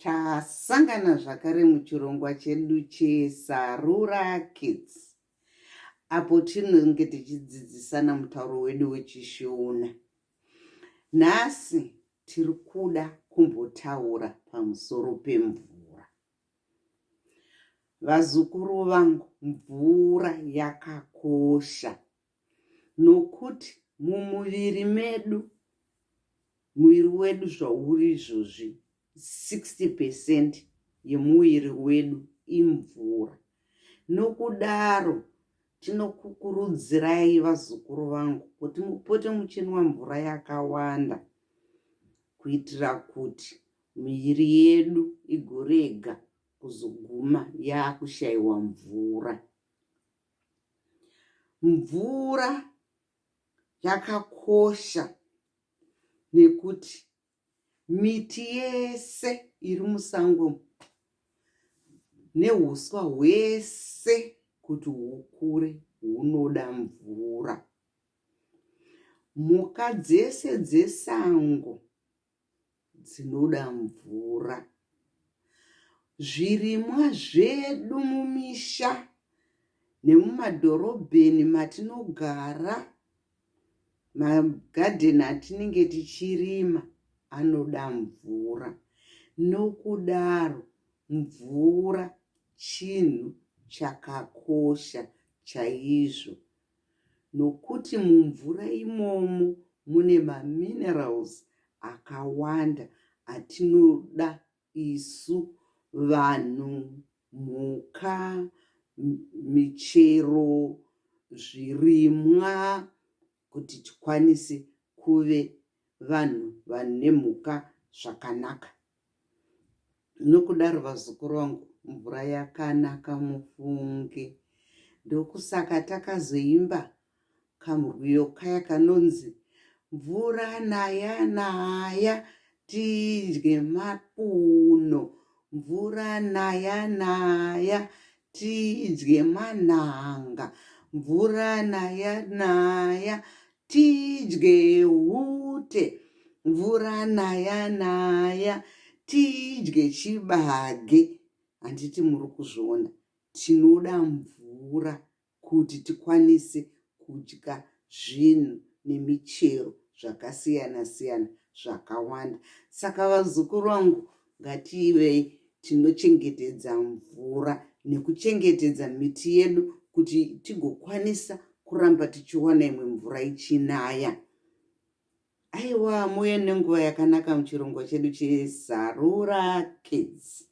Tasangana zvakare muchirongwa chedu cheSarura Kids apo tinenge tichidzidzisana mutauro wedu wechiShona. Nhasi tiri kuda kumbotaura pamusoro pemvura. Vazukuru vangu, mvura yakakosha nokuti mumuviri medu, muviri wedu zvauri izvozvi, 60 percent yemuviri wedu imvura. Nokudaro tinokukurudzirai vazukuru vangu kuti mupote muchinwa mvura yakawanda kuitira kuti miviri yedu igorega kuzoguma yakushaiwa mvura. Mvura yakakosha nekuti miti yese iri musango nehuswa hwese kuti hukure hunoda mvura. Mhuka dzese dzesango dzinoda mvura. Zvirimwa zvedu mumisha nemumadhorobheni matinogara, magadheni atinenge tichirima anoda mvura. Nokudaro mvura chinhu chakakosha chaizvo nokuti mumvura imomo mune maminerals akawanda atinoda isu vanhu, mhuka, michero, zvirimwa kuti tikwanise kuve vanhu vane mhuka zvakanaka. Nokudaro vazukuru vangu mvura yakanaka mufunge. Ndokusaka takazoimba kamurwiyo kaya kanonzi mvura naya naya tidye mapuno mvura naya naya tidye manhanga mvura naya naya Tidye hute, mvura naya naya, tidye chibage. Handiti muri kuzviona? Tinoda mvura kuti tikwanise kudya zvinhu nemichero zvakasiyana siyana zvakawanda. Saka vazukuru vangu ngativei tinochengetedza mvura nekuchengetedza miti yedu kuti tigokwanisa kuramba tichiwana imwe mvura ichinaya. Aiwa muve nenguva yakanaka muchirongwa chedu cheSarura Kids.